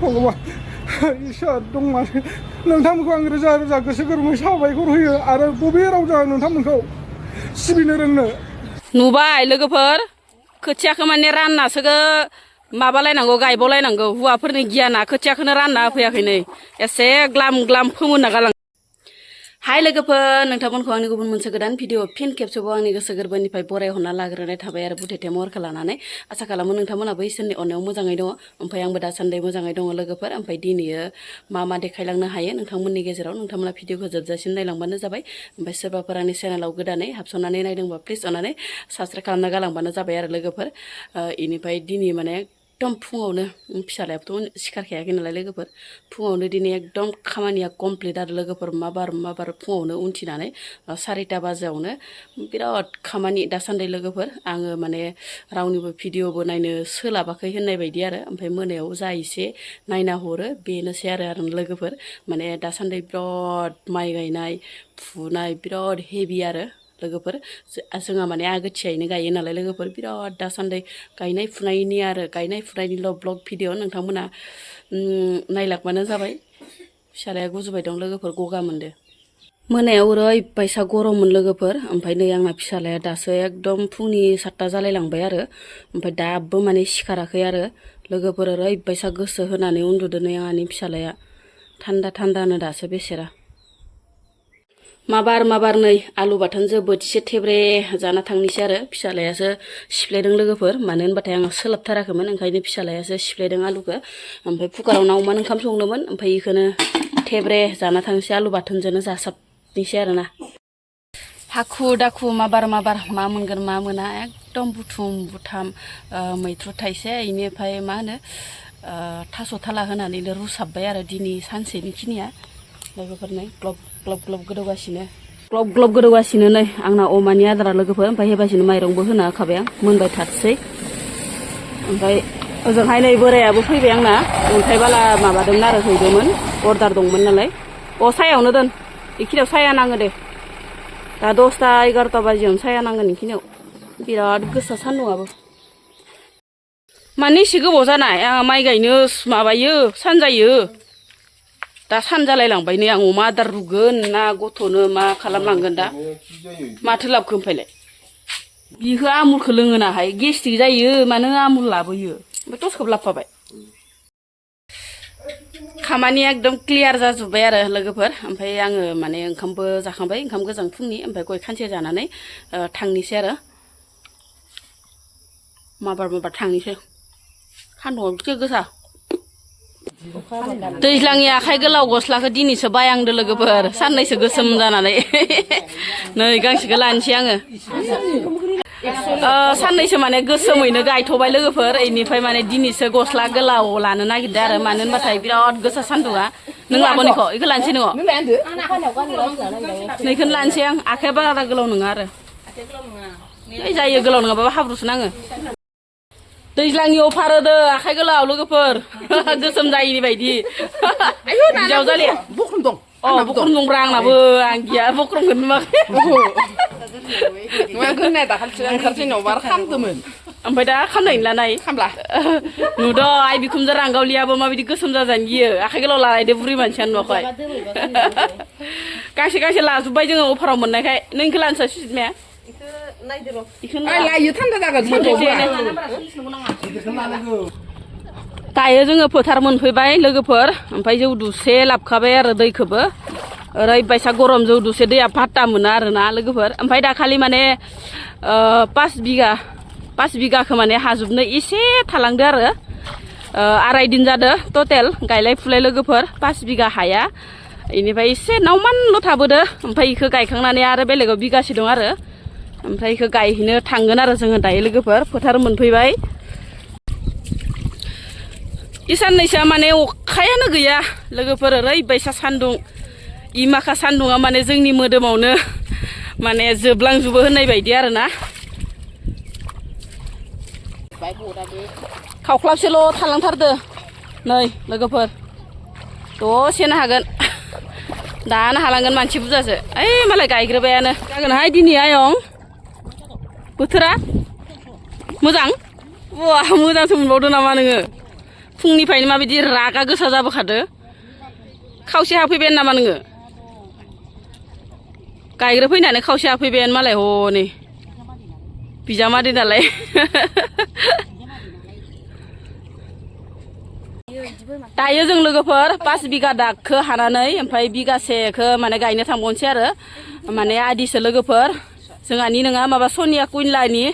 भगवान इसोर दं माने नोंथांमोनखौ आं रोजा रोजा गोसो गोरबोयै साबायखर होयो आरो बबे रावजों आं नोंथांमोनखौ सिबिनो रोंनो नुबाय लोगोफोर खोथियाखौ माने राननासो माबालायनांगौ गायबावलायनांगौ हौवाफोरनि गियाना खोथियाखौनो रानना होफैयाखै नै एसे ग्लाम ग्लाम फोमोनना गालां हाय लोगोफोर नोंथांमोनखौ आंनि गुबुन मोनसे गोदान भिडिअ फिन खेबसेबाव आंनि गोसो गोरबोनिफ्राय बरायहरना लाग्रोनाय थाबाय आरो बुथेथे महरखौ लानानै आसा खालामो नोंथांमोनाबो इसोरनि अननायाव मोजाङै दङ ओमफ्राय आंबो दासान्दि मोजाङै दङ लोगोफोर ओमफ्राय दिनैयो मा देखायलांनो हायो नोंथांमोननि गेजेराव नोंथांमोना भिडिअखौ जोबजासिम नायलांबानो जाबाय ओमफ्राय सोरबाफोर आंनि चेनेलाव गोदानै हाबसननानै नायदोंबा प्लिज अननानै साबस्क्राइब खालामना गालांबानो जाबाय आरो लोगोफोर इनिफ्राय दिनै माने एकदम फुङावनो फिसालायाबोथ' सिखारखायाखै नालाय लोगोफोर फुङावनो दिनै एकदम खामानिया कमप्लिट आरो लोगोफोर माबार फुङावनो उन्थिनानै 4टा बाजियावनो बिराद खामानि दासान्दि लोगोफोर आङो माने रावनिबो भिडिअबो नायनो सोलाबाखै होननाय बायदि आरो ओमफ्राय मोनायाव जा एसे नायना हरो बेनोसै आरो लोगोफोर माने दासान्दि बिराद माइ गायनाय फुनाय बिराद हेभि आरो लोगोफोर जोंहा माने आगोथियायैनो गायो नालाय लोगोफोर बिराद दासान्दि गायनाय फुनायनिल' ब्लग भिडिअ नोंथांमोना नायलांबानो जाबाय फिसालाया गुजुबाय दं लोगोफोर गगा मोनदो मोनायाव ओरैबायसा गरममोन लोगोफोर ओमफ्राय नै आंना फिसालाया दासो एकदम फुंनि 7टा जालायलांबाय आरो ओमफ्राय दाबो माने सिखाराखै आरो लोगोफोर ओरैबायसा गोसो होनानै उन्दुदो नै आंहानि फिसालाया थान्दानो दासो बेसेरा माबार नै आलु बाथोनजों बोथिसे थेब्रे जाना थांनोसै आरो फिसालायासो सिफ्लेदों लोगोफोर मानो होनबाथाय आं सोलाबथाराखैमोन ओंखायनो फिसालायासो सिफ्लेदों आलुखौ ओमफ्राय कुकाराव नावमान ओंखाम संदोंमोन ओमफ्राय बेखौनो थेब्रे जाना थांनोसै आलु बाथोनजोंनो जासाबनोसै आरोना हाखु दाखु माबार मा मोनगोन मा मोना एकदम बुथुम बुथाम मैथ्रु थाइसे इनिफ्राय मा होनो थास' थाला होनानैनो रुसाबबाय आरो दिनै सानसेनि खिनिया लोगोफोरनो ग्लब गोदौगासिनो नै आंना अमानि आदारा लोगोफोर ओमफ्राय हेबासिनो माइरंबो होना होखाबाय आं मोनबाय थाथसै ओमफ्राय ओजोंहाय नै बोरायाबो फैबाय आंना अन्थाइ बाला माबादोंमोन आरो हैदोंमोन अर्डार दंमोन नालाय सायावनो दोन बेखिनियाव साया नाङो दे दा 10टा 11टा बाजियावनो साया नांगोन बेखिनियाव बिराद गोसा सान्दुंआबो माने एसे गोबाव जानाय आंहा माइ गायनो माबायो सानजायो दा सान जालायलांबाय नै आं अमा आदार रुगोन ना गथ'नो मा खालामलांगोन दा माथो लाबखो ओमफ्रायलाय बिखौ आमुलखौ लोङोनाहाय गेस्ट्रिक जायो मानो आमुल लाबोयो ओमफ्राय टसखौबो लाबोफाबाय खामानिया एकदम क्लियार जाजोब्बाय आरो लोगोफोर ओमफ्राय आङो माने ओंखामबो जाखांबाय ओंखाम गोजां फुंनि ओमफ्राय गय खानसे जानानै थांनोसै आरो माबार थांनोसै सान्दुंआव एसे गोसा दैज्लांनि आखाइ गोलाव गस्लाखौ दिनैसो बायांदो लोगोफोर साननैसो गोसोम जानानै नै गांसेखौ लानोसै आङो साननैसो माने गोसोमैनो गायथ'बाय लोगोफोर इनिफ्राय माने दिनैसो गस्ला गोलाव लानो नागिरदों आरो मानो होनबाथाय बिराद गोसा सान्दुंआ नों लाबोनायखौ बेखौ लानोसै नोङो नैखौनो लानोसै आं आखाइया बारा गोलाव नङा आरो जायो गोलाव नङाबाबो हाब्रुसो नाङो दैज्लांनि अफार होदो आखाइ गोलाव लोगोफोर गोसोम जायिनि बायदि बिजाव जालिया बख्रम दं बख्रम दंब्रा आंनाबो आं गैया बख्रमखौनो नुवाखै ओमफ्राय दा खामनायनि लानाय नुदो आइ बिखुमजो रांगावलियाबो माबायदि गोसोम जाजानो गियो आखाइ गोलाव लालायदो बुरि मानसियानो नुवाखै गांसे लाजोब्बाय जोङो अफाराव मोननायखाय नोंखौ लानोसै सुजितमाया दायो जोङो फोथार मोनफैबाय लोगोफोर ओमफ्राय जौदुसे लाबखाबाय आरो दैखौबो ओरैबायसा गरम जौदुसे दैया फात्ता मोना आरोना लोगोफोर ओमफ्राय दाखालि माने 5 बिगाखौ माने हाजोबनो एसे थालांदो आरो 2.5 दिन जादो टटेल गायलाय फुलाय लोगोफोर 5 बिगा हाया इनिफ्राय एसे नावमानल' थाबोदो ओमफ्राय बेखौ गायखांनानै आरो बेलेगाव बिगासे दं आरो ओमफ्राय बेखौ गायहैनो थांगोन आरो जोङो दायो लोगोफोर फोथार मोनफैबाय साननैसोआ माने अखायानो गैया लोगोफोर ओरैबायसा सान्दुं इमाखा सान्दुंआ माने जोंनि मोदोमावनो माने जोबलांजोबो होननाय बायदि आरोना खावख्लाबसेल' थालांथारदो नै लोगोफोर दसेनो हागोन दानो हालांगोन मानसि बुरजासो ओइ मालाय गायग्रोबायानो जागोनहाय दिनै आयं बोथोरा मोजां वा मोजांसो मोनबावदो नामा नोङो फुंनिफ्रायनो माबायदि रागा गोसा जाबोखादो खावसे हाफैबायानो नामा नोङो गायग्रो फैनानै खावसे हाफैबायानो मालाय हनै बिजामादै नालाय दायो जों लोगोफोर 5 बिगा दागखौ हानानै ओमफ्राय बिगासेखौ माने गायनो थांबावनोसै आरो माने आदिसो लोगोफोर जोंहानि नङा माबा सनिया कुइनलानि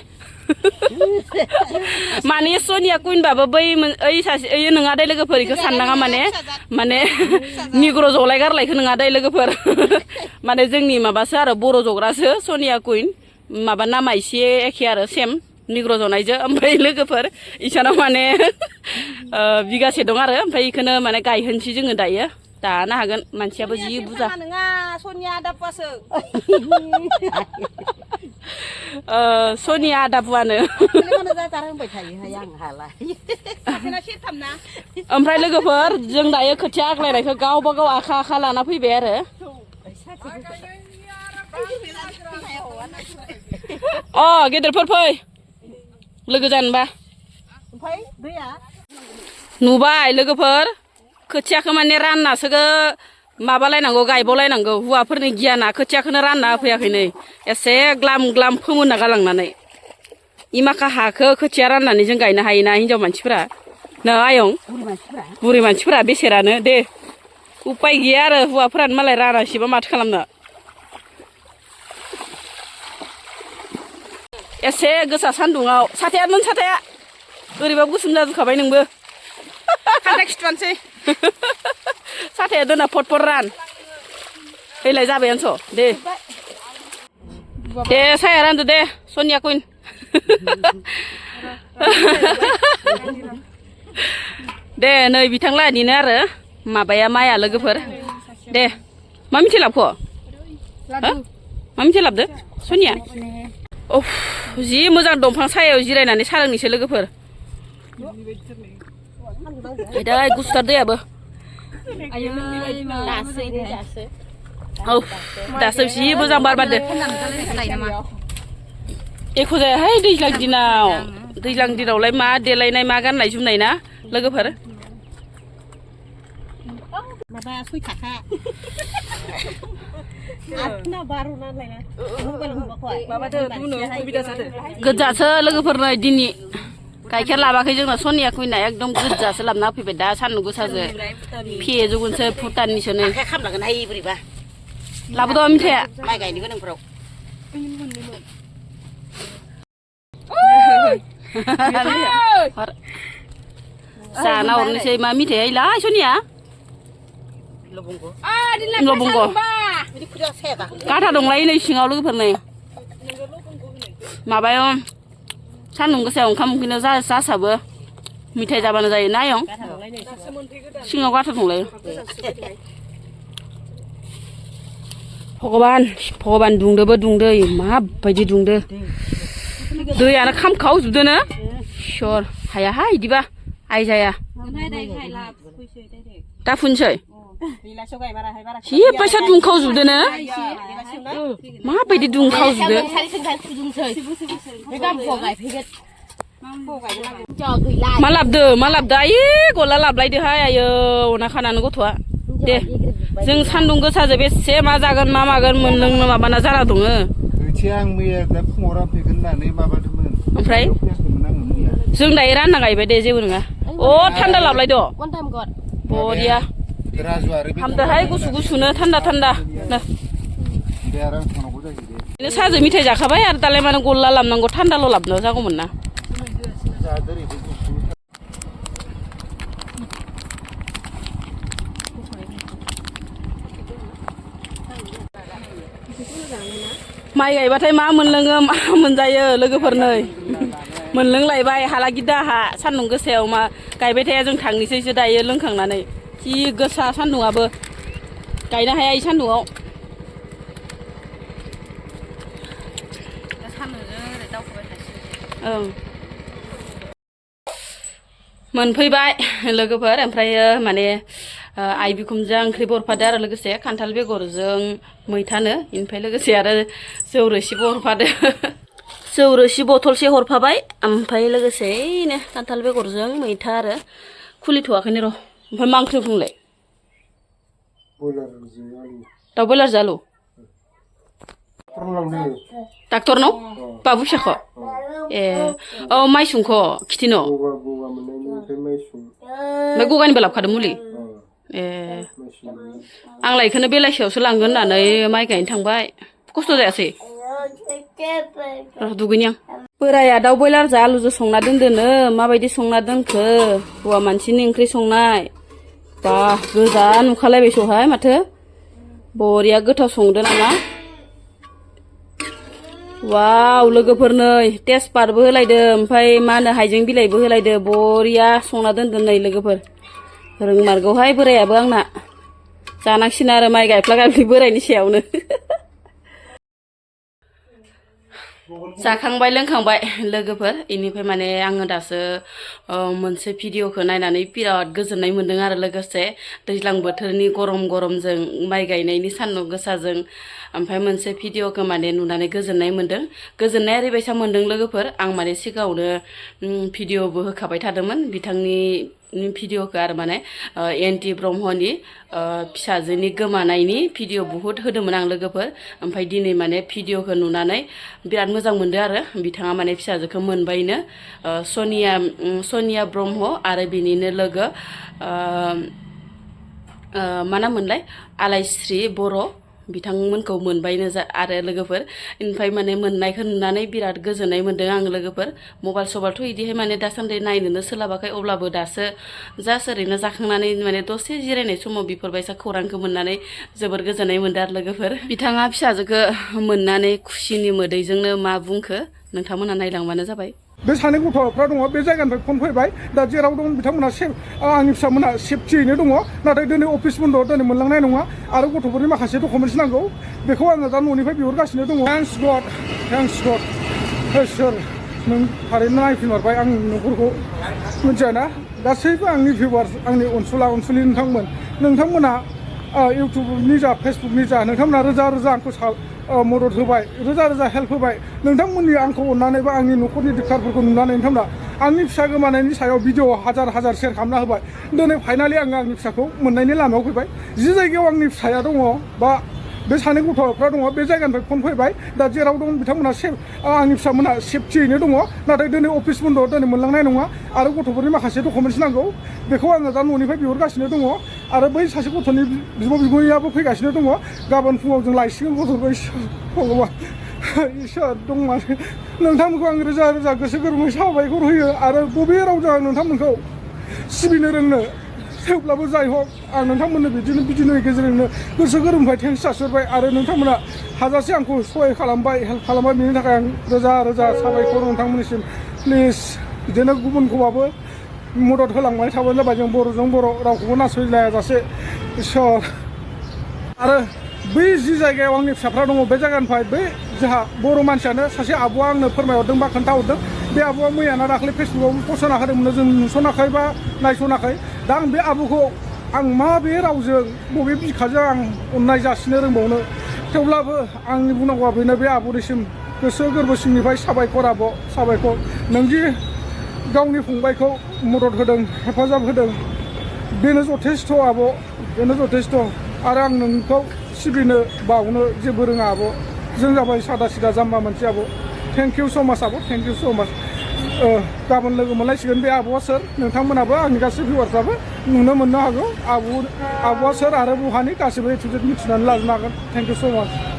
माने सनिया कुइनबाबो बै ओइ सासे ओइ नङा दे लोगोफोर इखौ साननाङा माने निग्र जलाय गारलायखौ नङा दे लोगोफोर माने जोंनि माबासो आरो बर' जग्रासो सनिया कुइन माबा नामा एसे एखे आरो सेम निग्र जनायजों ओमफ्राय लोगोफोर इसानाव माने बिगासे दं आरो ओमफ्राय इखौनो माने गायहोनोसै जोङो दायो दानो हागोन मानसियाबो जि बुरजा सनिया आदा बुआनो ओमफ्राय लोगोफोर जों दायो खोथिया आग्लायनायखौ गावबा गाव आखा लाना फैबाय आरो गेदेरफोर फै लोगो जानोबा नुबाय लोगोफोर खोथियाखौ माने राननासो माबालायनांगौ गायबावलायनांगौ हौवाफोरनि गियाना खोथियाखौनो रानना होफैयाखै नै एसे ग्लाम ग्लाम फोमोनना गालांनानै इमाखा हाखौ खोथिया राननानै जों गायनो हायोना हिनजाव मानसिफोरा ना आयं बुरि मानसिफोरा बेसेरानो दे उपाय गैया आरो हौवाफोरानो मालाय रानासिबा माथो खालामनो एसे गोसा सान्दुङाव साथायामोन साथाया ओरैबा गुसुम जाजोबखाबाय नोंबो खान्दा खिथुआनोसै साथाया दोना फटफट रान फैलाय जाबायानोस' दे साया रानदो दे सनिया कुइन दे नै बिथांलानिनो आरो माबाया माइया लोगोफोर दे मा मिथाइ लाबख' मा मिथाइ लाबदो सनिया जि मोजां दंफां सायाव जिरायनानै सा लोंनोसै लोगोफोर दा गुसुथार दैयाबो दासो जि मोजां बार बारदो एख' जायाहाय दैज्लां दिनावलाय मा देलायनाय मा गाननाय जोमनाय ना लोगोफोर गोजासो लोगोफोरनो दिनै गाइखेर लाबाखै जोंना सनिया कुइना एकदम गोजासो लाबना होफैबाय दा सान्दुं गोसाजों फेजोबगोनसो भुटाननिसो नै लाबोदो मिथाइया माइ गायनो गोनांफोराव जाना हरनोसै मा मिथाइ लाय सनिया लबंग गाथा दंलाय नै सिङाव लोगोफोर नै माबायाव सान्दुं गोसायाव ओंखाम उखैनो जासाबो मिथाइ जाबानो जायो ना आयं सिङाव गाथा दंलाय भगबान दुंदोबो दुंदो माबायदि दुंदो दैयानो खामखावजोबदोनो इसोर हायाहाय इदिबा आइ जाया दा फुनसै जि फैसा दुंखावजोबदोनो माबायदि दुंखावजोबदो मा लाबदो आयै गला लाबलायदोहाय आयौ ना खानानो गथ'आ दे जों सान्दुं गोसाजों बेसे मा जागोन मा मागोन मोनलोंनो माबाना जाना दङ ओमफ्राय जों दायो रानना गायबाय दे जेबो नङा थान्दा लाबलायद' बरिया हामदोहाय गुसुनो थान्दा साजो मिथाइ जाखाबाय आरो दालाय मानो गल्ला लाबनांगौ थान्दाल' लाबनो जागौमोन ना माइ गायबाथाय मा मोनलोङो मा मोनजायो लोगोफोर नै मोनलोंलायबाय हाला गिदा हा सान्दुं गोसायाव मा गायबाय थाया जों थांनोसैसो दायो लोंखांनानै जि गोसा सान्दुंआबो गायनो हाया इ सान्दुंआव ओं मोनफैबाय लोगोफोर ओमफ्राय माने आइ बिखुमजों ओंख्रि हरफादो आरो लोगोसे खान्थाल बेगरजों मैथानो ओमफ्राय लोगोसे आरो जौ रोसिबो हरफादो जौ रोसि बथलसे हरफाबाय ओमफ्राय लोगोसेनो खान्थाल बेगरजों मैथा आरो खुलिथ'वाखैनो र' ओमफ्राय मा ओंख्रि बुंलाय बयलारजों आलु दाउ बयलार जालु डाक्टरनाव बाबु फिसाखौ ए औ माइसुंखौ खिथिन' ओमफ्राय गगानिबो लाबोखादों मुलि ए आंलाय बेखौनो बेलासियावसो लांगोन होननानै माइ गायनो थांबाय खस्थ' जायासै दुगैनि आं बोराया दाउ बयलारजों आलुजों संना दोनदोनो माबायदि संना दोनखो हौवा मानसिनि ओंख्रि संनाय बा गोजा नुखालायबायसोहाय माथो बरिया गोथाव संदो नामा वाव लोगोफोर नै तेजपातबो होलायदो ओमफ्राय मा होनो हाइजें बिलाइबो होलायदो बरिया संना दोनदो नै लोगोफोर रोंमारगौहाय बोरायाबो आंना जानांसिगोन आरो माइ गायफ्ला गायफ्लि बोरायनि सायावनो जाखांबाय लोंखांबाय लोगोफोर इनिफ्राय माने आङो दासो मोनसे भिडिअखौ नायनानै बिराद गोजोननाय मोन्दों आरो लोगोसे दैज्लां बोथोरनि गरम गरमजों माइ गायनायनि सान्दुं गोसाजों ओमफ्राय मोनसे भिडिअखौ माने नुनानै गोजोननाय मोन्दों गोजोननाय ओरैबायसा मोन्दों लोगोफोर आं माने सिगाङावनो भिडिअबो होखाबाय थादोंमोन बिथांनि भिडिअखौ आरो माने एनटि ब्रह्मनि फिसाजोनि गोमानायनि भिडिअ बुहुत होदोंमोन आं लोगोफोर ओमफ्राय दिनै माने भिडिअखौ नुनानै बिराद मोजां मोनदों आरो बिथाङा माने फिसाजोखौ मोनबायनो सोनिया ब्रह्म आरो बिनिनो लोगो मा नाम मोनलाय आलायस्रि बर' बिथांमोनखौ मोनबायनो आरो लोगोफोर ओमफ्राय माने मोननायखौ नुनानै बिराद गोजोननाय मोन्दों आं लोगोफोर मबाइल सबाइलथ' इदिहाय माने दासान्दि नायनोनो सोलाबाखै अब्लाबो दासो जास्ट ओरैनो जाखांनानै माने दसे जिरायनाय समाव बेफोरबायसा खौरांखौ मोननानै जोबोर गोजोननाय मोन्दों आरो लोगोफोर बिथाङा फिसाजोखौ मोननानै खुसिनि मोदैजोंनो मा बुंखो नोंथांमोना नायलांबानो जाबाय बे सानै गथ'फ्रा दङ बे जायगानिफ्राय फन फैबाय दा जेराव दं बिथांमोना आंनि फिसामोना सेफटियैनो दङ नाथाय दिनै अफिस बन्द दिनै मोनलांनाय नङा आरो गथ'फोरनि माखासे डकुमेन्टस नांगौ बेखौ आङो दा न'निफ्राय बिहरगासिनो दङ थेंक्स गड सोर नों थारैनो नायफिनहरबाय आंनि न'खरखौ मिथियाना गासैबो आंनि भिउवार्स आंनि अनसुलि नोंथांमोना इउटुबनि जा फेसबुकनि जा नोंथांमोना रोजा रोजा आंखौ मदद होबाय रोजा रोजा हेल्प होबाय नोंथांमोननि आंखौ अननानै बा आंनि न'खरनि दिक्टारफोरखौ नुनानै नोंथांमोना आंनि फिसा गोमानायनि सायाव भिडिअ हाजार शेयार खालामना होबाय दिनै फाइनालि आङो आंनि फिसाखौ मोननायनि लामायाव फैबाय जि जायगायाव आंनि फिसाया दङ बा बे सानै गथ'फ्रा दङ बे जायगानिफ्राय फन फैबाय दा जेराव दं बिथांमोना आंनि फिसामोना सेफटियैनो दङ नाथाय दिनै अफिस बन्द दिनै मोनलांनाय नङा आरो गथ'फोरनि माखासे डकुमेन्टस नांगौ बेखौ आङो दा न'निफ्राय बिहरगासिनो दङ आरो बै सासे गथ'नि बिगुमैयाबो फैगासिनो दङ गाबोन फुङाव जों लायसिगोन गथ'खौ भगबान इसोर दं माने नोंथांमोनखौ आं रोजा रोजा गोसो गोरबोयै साबायखर होयो आरो बबे रावजों आं नोंथांमोनखौ सिबिनो रोंनो थेवब्लाबो जाय हक आं नोंथांमोननो बिदिनो गेजेरजोंनो गोसो गोरबोनिफ्राय थेंक्स जासिहरबाय आरो नोंथांमोना हाजासे आंखौ सहाय खालामबाय हेल्प खालामबाय बेनि थाखाय आं रोजा रोजा साबायखर नोंथांमोननिसिम प्लिज बिदिनो गुबुनखौबाबो मदद होलांबाय थाबानो जाबाय जों बर'जों बर' रावखौबो नासयलायाजासे इसोर आरो बै जि जायगायाव आंनि फिसाफ्रा दङ बे जायगानिफ्राय बै जोंहा बर' मानसियानो सासे आब'आ आंनो फोरमायहरदों बा खोन्थाहरदों बे आब'आ मैयाना दाखालि फेसबुकाव पस्ट होना होदोंमोन जों नुसनाखै बा नायसनाखै दा आं बे आब'खौ आं माबे रावजों बबे बिखाजों आं अननाय जासिनो रोंबावनो थेवब्लाबो आंनि बुंनांगौआ बेनो बे आब'निसिम गोसो गोरबो सिंनिफ्राय साबायखर आब' साबायखर नोंदि गावनि फंबायखौ मदद होदों हेफाजाब होदों बेनो जथेस्थ' आब' बेनो जथेस्थ' आरो आं नोंखौ सिबिनो बावनो जेबो रोङा आब' जों जाबाय सादा सिदा जाम्बा मोनसे आब' थेंक इउ स' माच आब' थेंक इउ स' माच गाबोन लोगो मोनलायसिगोन बे आब'आ सोर नोंथांमोनाबो आंनि गासै भिउवार्सफ्राबो नुनो मोननो हागौ आब'आ सोर आरो बहानि गासैबो ए टु जेड मिथिनानै लाजोबनो हागोन थेंक इउ स' माच